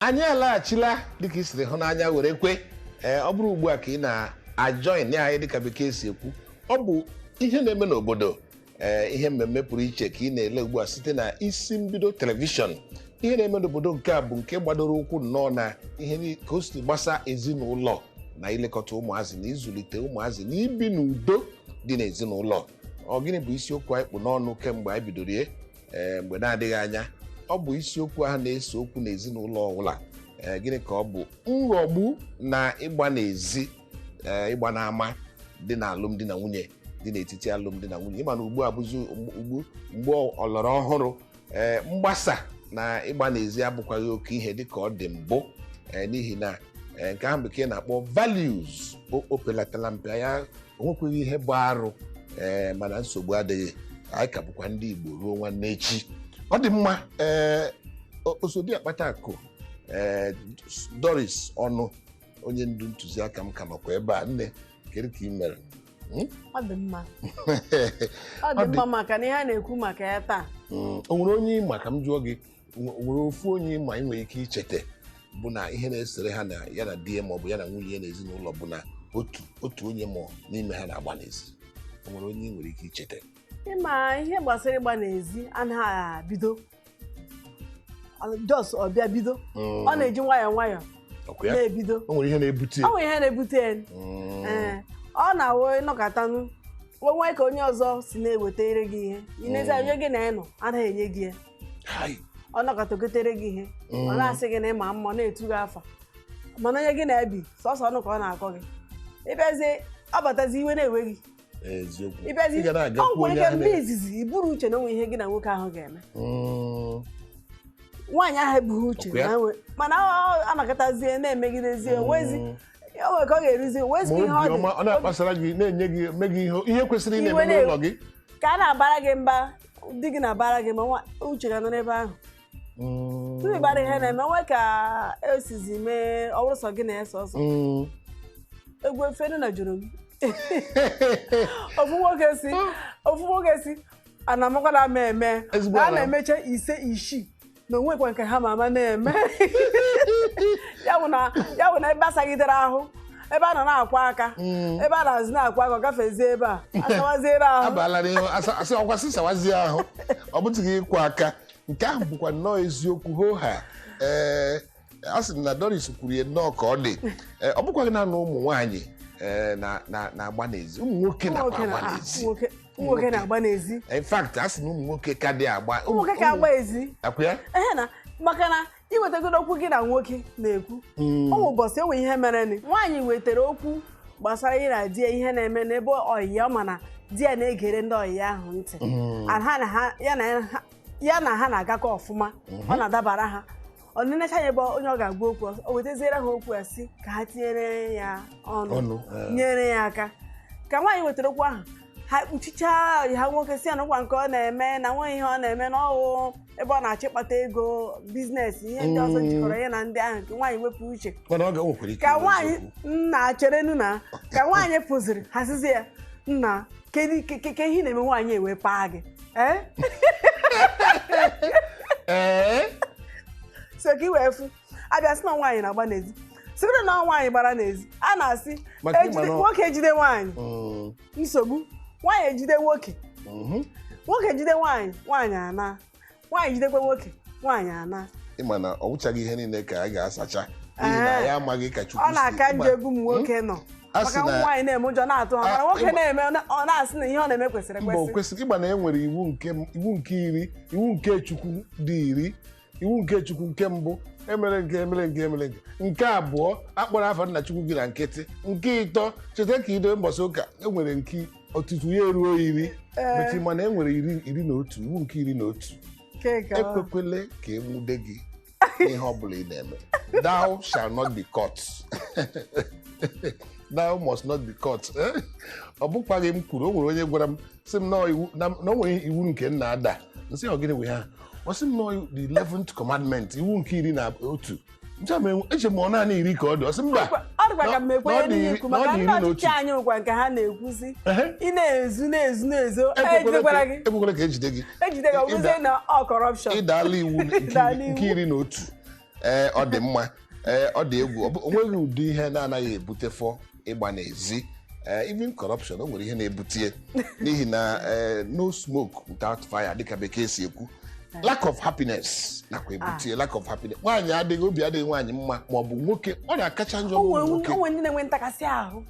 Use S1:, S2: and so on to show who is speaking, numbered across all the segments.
S1: Anyị alaghachila dịka i siri hụ n'anya were kwe. Ee, ọ bụrụ ugbu a ka ị na-ajoin anyị, dịka Bekee si ekwu, ọ bụ ihe na-eme n'obodo. Ee, ihe mmemme pụrụ iche ka ị na-ele ugbu a site na Isi Mbido Television. Ihe na-eme n'obodo nke a bụ nke gbadoro ụkwụ nnọọ na ihe ka o si gbasa ezinụlọ na ilekọta ụmụazị na ịzụlite ụmụazị na ibi n'udo dị n'ezinụlọ. Ọ gịnị bụ isiokwu anyị kpụ n'ọnụ kemgbe anyị bidoro ye? Ee, mgbe na-adịghị anya, ọ bụ isiokwu ahụ na-ese okwu n'ezinụlọ ọbụla. Ee, gịnị ka ọ bụ? Nghọgbu na ịgba n'ezi, ee, ịgba n'ama dị na alụmdi na nwunye, dị n'etiti alụmdi na nwunye. Ịma na ugbu a bụzi ugbu mgbe ọlọrọ ọhụrụ, ee, mgbasa na ịgba n'ezi abụkwaghị oke ihe dịka ọ dị mbụ, ee, n'ihi na nke ahụ Bekee na-akpọ values o pelatala mpe ya. O nwekweghị ihe bụ arụ, ee, mana nsogbu adịghị, anyị ka bụkwa ndị Igbo ruo nwanne echi. Ọ dị mma. Ee, osodi akpata akụ, ee, Doris Ọnụ, onye ndu ntụziaka m, ka nọkwa ebe a. Nne, kedu ka ị mere?
S2: Ọ dị mma, ọ dị mma, maka na ihe a na-ekwu maka ya taa.
S1: O nwere onye ịma, ka m jụọ gị, o nwere ofu onye ịma ị nwere ike icheta bụ na ihe na-esere ha na ya na di ya maọbụ ya na nwunye ya n'ezinụlọ bụ na otu onye ma n'ime ha na-agba n'ezi? O nwere onye ị nwere ike icheta?
S2: Ịma, ihe gbasara ịgba n'ezi anaghị bido just ọbịa bido. Ọ na-eji nwayọọ nwayọọ
S1: Ọkwa ya?
S2: na-ebido.
S1: O nwere ihe na-ebute ya?
S2: Ọ nwere ihe na-ebute ya. Ee, ọ na-awụ ịnọkọtanụ onwe ka onye ọzọ si na-ewetere gị ihe. Inezi onye gị na ya nọ anaghị enye gị ya.
S1: Hai.
S2: Ọ nọkọta gotere gị ihe, ọ na-asị gị na ịma mma, ọ na-etu gị afa, mana onye gị na-ebi sọsọ ọnụ ka ọ na-akọ gị. Ịbịazie, ọ batazi, iwe na-ewe gị.
S1: Eziokwu.
S2: Ịbịazi,
S1: Ị ga
S2: ọ
S1: na-agakwu
S2: nwere
S1: onye
S2: ike
S1: ahụ
S2: mgbe izizi iburu uche na onwe ihe gị na nwoke ahụ ga-eme. Nwaanyị ahụ ebughị uche
S1: Ọkwa ya?
S2: na mana ọ anakọtazie na-emegidezie onwezi. O nwere ka ọ ga-eruzi onwezi
S1: Ma
S2: ihe ọ
S1: obi
S2: dị
S1: ọma ọ na-akpasara gị, na-enye gị, eme gị ihe kwesịrị ị
S2: Iwe
S1: na-eme n'ụlọ gị.
S2: Ka a na-abara gị mba, di gị na-abara gị, ma uche ga nọ n'ebe ahụ tupu ịgbara ihe na-eme nwe ka esizi mee. Ọ bụrụ sọ gị na ya sọsọ egwu efere na jụrụ m. Ofu nwoke si ana amakwa na ama eme
S1: Ezigbo
S2: na a
S1: ala.
S2: na-emecha ise isii na onwekwa nke ha ma ama na-eme ya bụ na ebe asagidere ahụ, ebe a nọ na-akwa aka, ebe a na-azụ na-akwa aka, ọ gafezie ebe a asawaziere ahụ.
S1: Abaala n'ihu asị ọkwa sị sawazie ahụ, ọ bụtụghị ịkwụ aka. Nke ahụ bụkwa nnọọ eziokwu hoo ha. Ee, a sị m na Doris kwuru ya nnọọ ka ọ dị. Ee, ọ bụkwaghị naanị ụmụ nwaanyị, ee, na-agba n'ezi, ụmụ nwoke
S2: Ụmụ
S1: nakwa
S2: nwoke
S1: agba n'ezi.
S2: ụmụ nwoke na-agba n'ezi.
S1: In fact, a sị na ụmụ nwoke ka dị agba.
S2: Ụmụ nwoke ka agba ezi.
S1: Akwa ya?
S2: Ehe, na maka na iwetagoro okwu gị na nwoke na-ekwu ụmụ ụbọchị enwe ihe mere ni nwaanyị wetara okwu gbasara ihe na di ya, ihe na-eme n'ebe ọyị ya, mana di ya na-egere ndị ọyị ya ahụ ntị. And ha na ha ya na ha ya na ha na-agakọ ọfụma, ọ na-adabara ha. Ọ nenecha ya ebe onye ọ ga-agwa okwu, o wetaziere ha okwu ya, si ka ha tinyere ya ọnụ,
S1: Ọnụ, eh.
S2: nyere ya aka. Ka nwaanyị wetara okwu ahụ, ha kpuchichaa ha nwoke, si ya na nkwa nke ọ na-eme na nweghị ihe ọ na-eme n'ọwụ ebe ọ na-achọ ịkpata ego, business, ihe ndị ọzọ jikọrọ ya na ndị ahụ, nke nwaanyị wepụ uche.
S1: Mana ọ ga nwekwara ike
S2: Ka
S1: ịbụ
S2: nwaanyị
S1: eziokwu.
S2: nna cherenu na ka nwaanyị pụziri, ha sizi ya, nna, kedu ke ihe ị na-eme nwaanyị ewe paa gị, ee?
S1: Ee.
S2: So ka i wee fụ, abịa sị na nwaanyị na-agba n'ezi, sịbụrụ na nwaanyị gbara n'ezi, a na-asị
S1: Maka ịma
S2: nwoke ejide nwaanyị, nsogbu. Nwaanyị ejide nwoke, nwoke ejide nwaanyị, nwaanyị ana, nwaanyị jidekwa nwoke, nwaanyị ana.
S1: Ịma na ọ wụchaghị ihe niile ka a ga-asacha, n'ihi na
S2: Ee.
S1: ya amaghị ka Chukwu
S2: Ọ na-aka
S1: si
S2: njọ ebe ụmụ nwoke nọ,
S1: A sị
S2: maka ụmụ nwaanyị na-eme, ụjọ na-atụ ha, mana
S1: Ah,
S2: nwoke na-eme, ọ na-asị na ihe ọ na-eme kwesịrị
S1: Mba, o
S2: ekwesị.
S1: kwesịrị ịgba na e nwere iwu nke 10, iwu nke Chukwu dị 10. Iwu nke Chukwu nke mbụ, emere nke, emere nke, emere nke. Nke abụọ, akpọrọ afa nna Chukwu gị na nkịtị. Nke ịtọ, cheta ka idobe mbọsị ụka. E nwere nke ọtụtụ ya eruo 10. Metụ, mana e nwere 11, iwu nke 11:
S2: Nke ka
S1: ekwekwele ka enwude gị n'ihe ọ bụla ị na-eme. Thou shall not be caught, thou must not be caught. Eh? Ọ bụkwaghị m kwuru, o nwere onye gwara m, sị m nọọ iwu na o nwere iwu nke m na-ada nsị. Ọ gịnị bụ ha? Ọ sị m nọọ the 11th commandment, iwu nke 11. Nche m, eche m ọ naanị 10 ka ọ dị. Ọ sị mba.
S2: Ọ dịkwa ka m ekwenye
S1: na ọ dị
S2: n'ihe ikwu
S1: na ọ
S2: maka
S1: dị
S2: ndị
S1: 11.
S2: ọchịchị anyị nwekwa nke ha na-ekwuzi. Ị na-ezu, na-ezu, na-ezu,
S1: Ekwekwele
S2: ejidekwara gị.
S1: Ekwekwele ka ejide gị.
S2: Ejide gị, ọ bụrụzie na ọ corruption.
S1: Ịdala iwu
S2: Ịdala iwu.
S1: nke 11. Ee, ọ dị mma. Ee, ọ dị egwu. O nweghị ụdị ihe na-anaghị ebute fọ ịgba n'ezi. Ee, even corruption, o nwere ihe na-ebute ya. N'ihi na no smoke without fire, dịka Bekee si ekwu. Lack of happiness nakwa ebute ya, lack of happiness. Nwaanyị adịghị, obi adịghị nwaanyị mma, ma ọ bụ nwoke, ọ na-akacha njọ
S2: O
S1: n'ụmụ
S2: nwere
S1: nwoke.
S2: o nwere ndị na-enwe ntakasị ahụ.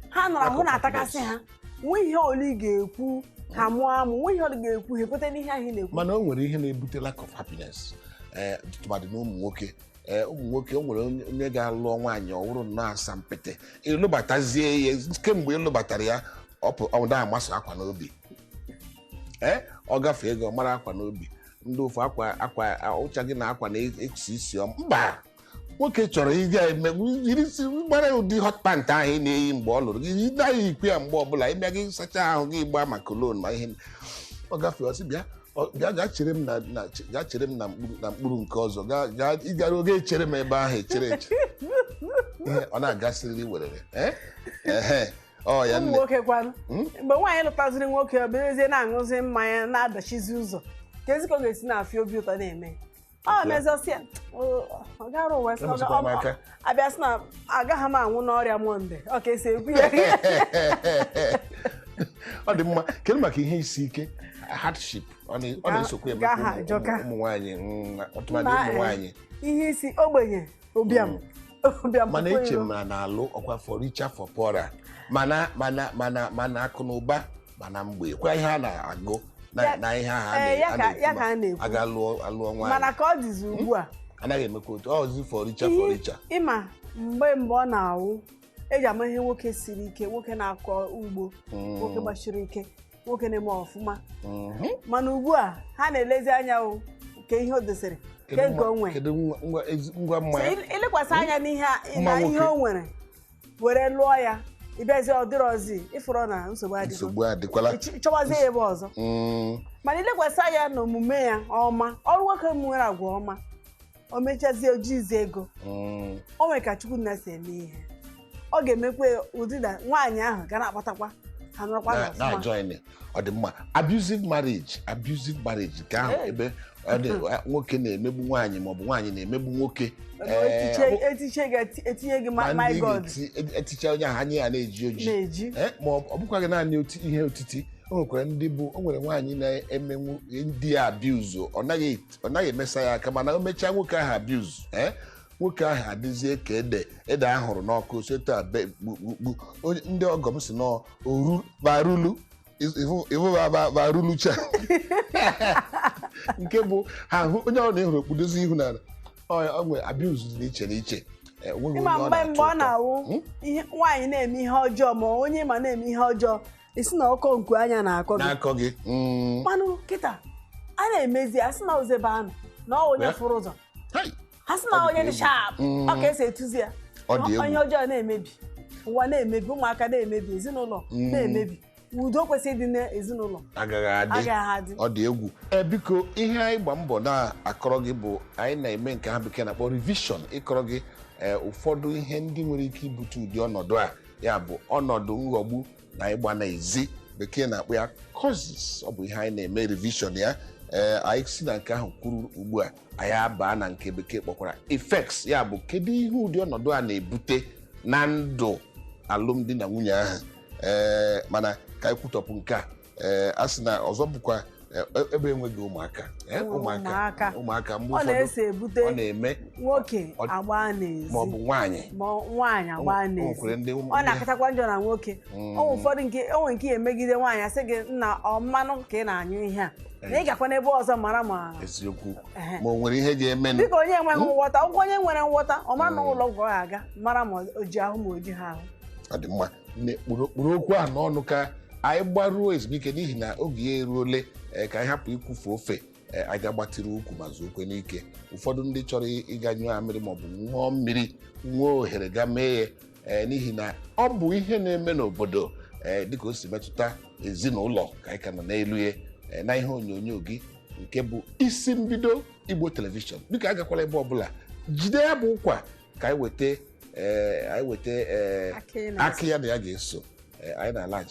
S2: Ha nọrọ
S1: Lack
S2: ahụ
S1: of
S2: na-atakasị ha. Nwee ihe ole ị ga-ekwu, ha mụọ amụ. Nwee ihe ole ị ga-ekwu, ha ekweta n'ihe ahụ ị na-ekwu.
S1: Mana o nwere ihe na-ebute lack of happiness, ee, tụmadị na ụmụ nwoke. Ee, ụmụ nwoke, o nwere onye ga-alụọ nwaanyị, ọ wụrụ nnọọ asampete, ịlụbatazie ya, kemgbe ịlụbatara ya, ọ pụ ọ na-amasị akwa n'obi. Ee, ọ gafee ego, ọ mara akwa n'obi. Ndị ofu akwa ụcha gị na akwa na-esi isi ọma. Mba, nwoke chọrọ ịga eme yiri si gbara ụdị hot pant ahụ ị na-eyi mgbe ọ lụrụ gị, yi naghị ikwu ya mgbe ọbụla ịbịa gị sacha ahụ gị, gbaa ma cologne ma ihe. Ọ gafee, ọ sị, bịa, bịa gaa chere m na gaa chere m na mkpụrụ nke ọzọ. Gaa gaa ịgara oge echere m ebe ahụ, echere eche ihe ọ na-agasịrịrị werere. Ehe, ọ ya
S2: Ụmụ
S1: nne.
S2: nwoke kwanụ, mgbe nwaanyị lụtaziri nwoke, ọ bịazie na-aṅụzi mmanya, na-adachizi ụzọ, ka ezi ka ọ ga-esi na-afịa obi ụtọ na-eme ọ mezọsịa ọ gara ụwa sị na
S1: Emetụkwara m aka.
S2: Abịa sị na agaghị m anwụ n'ọrịa Monde, ọ ka esi ekwu ya.
S1: Ọ dị mma. Kedu maka ihe isi ike, hardship? Ọ na-esokwa
S2: Nke ahụ
S1: emekwa ụmụ
S2: ajọka.
S1: ụmụ nwaanyị, ọtụmadị
S2: Na,
S1: ụmụ nwaanyị.
S2: Ihe isi, ogbenye, ụbịam, ụbịam.
S1: Mana
S2: pụkwa
S1: eche
S2: iro.
S1: m na na-alụ ọkwa for richer for poorer, mana akụ na ụba, mana mgbe kwa ihe a na-agụ na na ihe ahụ a
S2: Ya
S1: a
S2: ya
S1: na-ekwu
S2: ka a
S1: ma
S2: na-ekwu.
S1: a ga-alụọ alụọ nwaanyị.
S2: Mana ka ọ dịzi ugbu a,
S1: anaghị emekwa otu ọzi for richer for richer.
S2: Ịma mgbe mgbe ọ na-awụ eji ama ihe nwoke siri ike, nwoke na-akọ ugbo, nwoke gbachiri ike, nwoke na-eme ọfụma. Mana ugbu a, ha na-elezi anya o nke ihe o dosere
S1: Kedu
S2: ke nke o nwere.
S1: Kedu ngwa
S2: So,
S1: mmanya
S2: ilekwasị anya n'ihe
S1: Mma
S2: na ihe
S1: nwoke.
S2: o nwere were lụọ ya, ịbịazi ọ dịrọzi, ịfụrọ na nsogbu adịgo.
S1: Nsogbu adịkwala.
S2: Chọwazie ya ebe ọzọ. Mana ilekwasị anya na omume ya ọma, ọrụ nwoke nwere agwa ọma, o mechazie ojizi ego. O nwere ka Chukwu nna si eme ihe, ọ ga-emekwa ụdị na nwaanyị ahụ ga na-akpatakwa, ha nọrọkwa
S1: na
S2: n'ọfụma.
S1: Na-join. Ọ dị mma. Abusive marriage, abusive marriage nke ahụ, ebe ọ dị, nwoke na-emegbu nwaanyị maọbụ nwaanyị na-emegbu nwoke.
S2: Etiche gị, etinye gị
S1: ma
S2: my
S1: ndị
S2: God.
S1: ga-eticha onye ahụ, anya ya na-eji oji.
S2: Na-eji.
S1: Ma ọ bụkwaghị naanị ihe otiti. O nwekwara ndị bụ, o nwere nwaanyị na-emenwu ndị ya abuse. Ọ naghị emesa ya aka, mana o mechaa nwoke ahụ abuse, nwoke ahụ adịzie ka ede ede ahụrụ n'ọkụ seta be kpukpukpu. Ndị ọgọ m si nọ oru barulu ivu barulucha, nke bụ ha hụ onye ọ na-ehụrụ okpudozi ihu n'ala. Ọ nwere abuse dị n'iche n'iche. Onweghị
S2: Ịma
S1: onye ọ
S2: mgbe
S1: na-atọ
S2: mgbe ọ
S1: ụtọ.
S2: na-awụ ihe nwaanyị na-eme ihe ọjọọ, ma onye ma na-eme ihe ọjọọ, isi na ọkọ nku anya na-akọ gị.
S1: Na-akọ gị.
S2: Manụ kịta a na-emezi, a sị na ụzọ ebe ahụ na ọ onye fụrụ ụzọ.
S1: Hai!
S2: Ha sị na
S1: Ọ dị
S2: onye dị
S1: egwu.
S2: sharp, ọ ka esi etuzi ya.
S1: Ọ dị egwu.
S2: Onye ọjọọ na-emebi ụwa, na-emebi ụmụaka, na-emebi ezinụlọ, na-emebi udo kwesịrị ịdị n'ezinụlọ.
S1: Agaghị adị.
S2: Agaghị adị.
S1: Ọ dị egwu. Ee, biko, ihe anyị gba mbọ na-akọrọ gị bụ anyị na-eme nke ha Bekee na-akpọ revision, ịkọrọ gị ụfọdụ ihe ndị nwere ike ibute ụdị ọnọdụ a, ya bụ ọnọdụ nghọgbu na ịgba n'ezi, Bekee na-akpọ ya causes. Ọ bụ ihe anyị na-eme revision ya. Ee, anyị si na nke ahụ kwuru, ugbu a anyị abaa na nke Bekee kpọkwara effects, ya bụ kedu ihe ụdị ọnọdụ a na-ebute na ndụ alụmdi na nwunye ahụ. Ee, mana ka anyị kwutọpụ nke a. Ee, a sị na ọzọ bụkwa ebe enweghị ụmụaka. Ụmụaka.
S2: Ụmụaka.
S1: Ụmụaka mgbe
S2: Ọ
S1: ụfọdụ
S2: na-eso ebute
S1: ọ na-eme
S2: nwoke agba n'ezi
S1: ma ọ bụ nwaanyị.
S2: Ma nwaanyị agba
S1: O
S2: n'ezi.
S1: nwekwara ndị
S2: Ọ na-akatakwa njọ na nwoke. Ọ nwere ụfọdụ nke o nwere nke ya emegide nwaanyị, asị gị nna, ọ mmanụ ka ị na-anyụ ihe a, na ị gakwa n'ebe ọzọ mara ma
S1: Eziokwu.
S2: Ehe.
S1: Ma o nwere ihe ga-emenụ.
S2: Dịka onye enweghị nghọta, ọgwụkwọ onye nwere nghọta, ọ mara na ụlọ ọgwụ ọ ga-aga mara ma o ji ahụ ma o ji ha ahụ.
S1: Ọ dị mma. Nne, kpụrụ kpụrụ okwu a n'ọnụ ka anyị gbaruo ezumike, n'ihi na oge ya eruole. Ka anyị hapụ ikwufe ofe. Anyị ga-agbatịrị ukwu ma zuo okwe n'ike. Ụfọdụ ndị chọrọ ịga nyụọ amịrị maọbụ ṅụọ mmiri, nwee ohere ga mee ya, n'ihi na ọ bụ ihe na-eme n'obodo, dịka o si metụta ezinụlọ ka anyị ka nọ n'elu ya, na ihe onyonyo gị nke bụ isi mbido Igbo Television. Biko, agakwala ebe ọbụla, jide ya bụ ụkwa ka anyị weta, anyị weta
S2: Akị na
S1: akị ya na ya ga-eso. Anyị na-alaghachi.